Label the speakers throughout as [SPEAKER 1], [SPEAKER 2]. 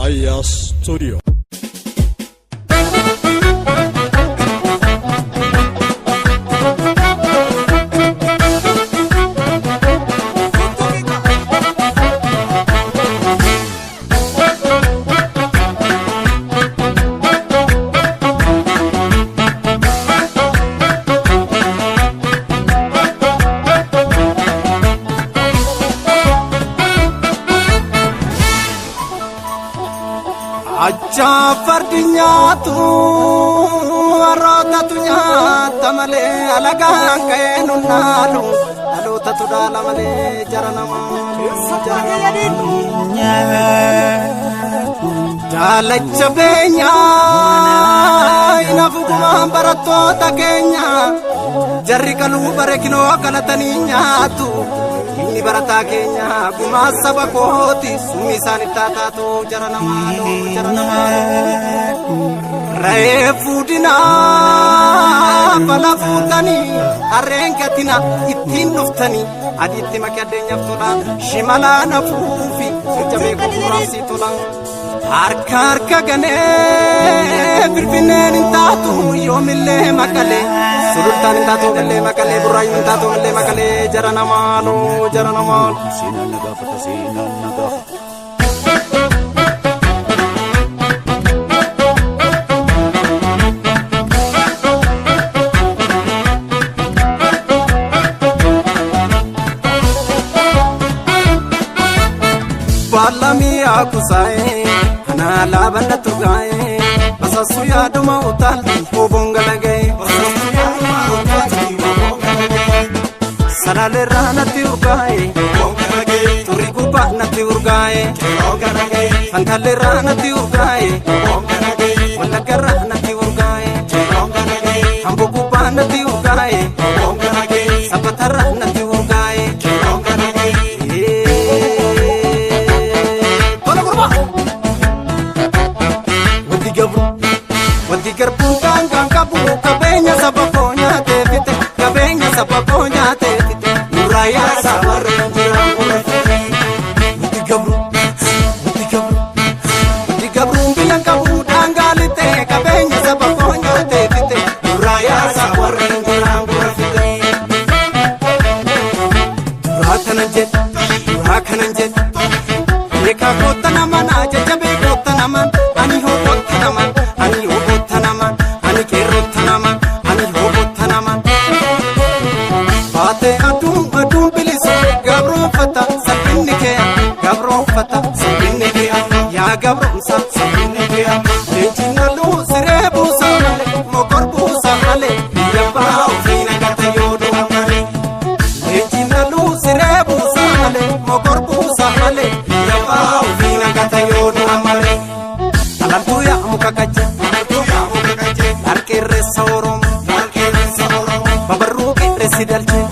[SPEAKER 1] Raayyaa Studio.
[SPEAKER 2] Acha fardi nyaatu warrootatu nyaata malee alagaan ka'ee nun naalu dhalootatu dhaala malee jara namaa. Jaalacha beenyaa inafugumaan barattoota keenya jarri qaluu bare kinoo qalatanii nyaatu. Inni barataa keenya gumaa saba kooti summi isaan itti taatu jara namaa jara namaa. Re'ee fuudhinaa fala fuutanii harreen gatina ittiin dhuftanii adiitti makee addeenyaaf tola shimalaa nafuufi jajjabee gurguraaf tola. Harka harka ganee finfinneen hin taatu yoomillee maqalee sulultaan hin taatu millee maqalee burraayyuun hin taatu millee maqalee jara namaaloo jara namaaloo.
[SPEAKER 1] Seenaan na gaafata, seenaan na gaafata.
[SPEAKER 2] Baalamii kusaa'ee kana laabanna turgaa'ee basasuu yaaduma utaalti huboon galaga'ee. Salaaleerraa natti urgaa'ee turri gubbaa natti urgaa'ee fantaalleerraa natti urgaa'ee wallaggarraa natti urgaa'ee hamboo gubbaa natti urgaa'ee sabbatarraa natti urgaa'ee. Tola gurbaa! Wanti gabru wanti garbuun daangaan qabu qabeenya saba koo nyaatee fite qabeenya saba koo nyaatee fite nurraa yaasaa warreen jiran gurra. Wanti gabru wanti gabru wanti gabruun biyyan qabu daangaa lixee qabeenya saba koo nyaatee fite nurraa yaasaa warreen jiran gurra fite. Duraa kanan jedhe duraa kanan jedhe. Beekaa koota namaan jajjabee koota namaan ani hooboota namaan ani hooboota namaan ani qeerroota namaan ani hooboota namaan. Baatee aduun aduun bilisa gabroonfata salphinni kee gabroonfata salphinni kee yaa gabroomsa salphinni kee leenjiin halluu siree buusa malee mokor buusa malee biyya baa ofii nagata yoo du'a malee. Leenjiin halluu siree buusa malee mokor buusa malee biyya baa ofii nagata yoo du'a malee. Alaltuu yaa muka qaje harqeerreessa Oromoo babarruu qeerressi dalchee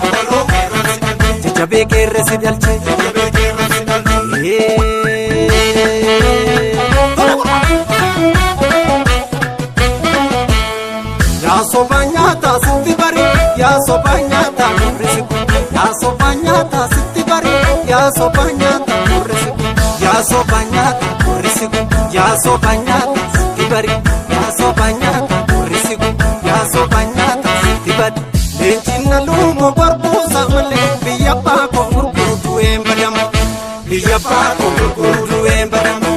[SPEAKER 2] jajjabee qeerressi dalchee. Yaa soba nyaataa sitti bari yaa soba nyaataa kurrisi yaa soba nyaataa sitti bari yaa soba nyaataa kurrisi yaa soba nyaataa kurrisi yaa soba nyaataa sitti bari yaa soba nyaataa kurrisi yaa soba nyaataa sitti bari. Leenjiin naluumoo barbuusa malee biyya abbaa koo gurguru du'een badama biyya abbaa koo gurguru du'een badama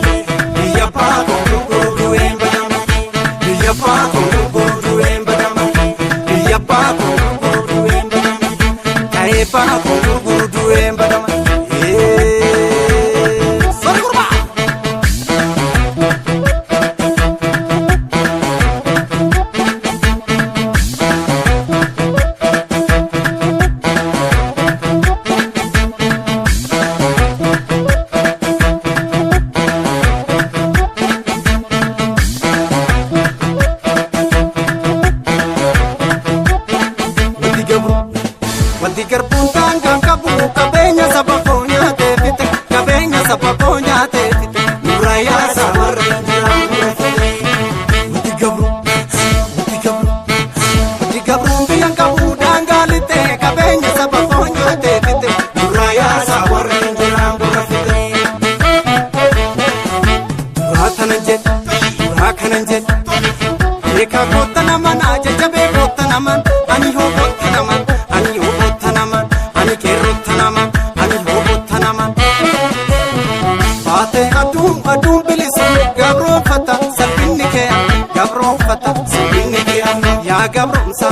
[SPEAKER 2] biyya abbaa koo gurguru du'een badama biyya abbaa koo gurguru du'een badama biyya abbaa koo gurguru du'een badama ka'ee abbaa koo gurguru du'een badama. Sori gurbaa! nan jedhe. Beekaa kootta naman jajjabee kootta naman ani hoo kootta naman ani hoo kootta naman ani qeerrotta naman ani hoo kootta naman. Baatee aduun aduun bilisa gabroonfata salphinni kee gabroonfata salphinni kee yaa gabroomsa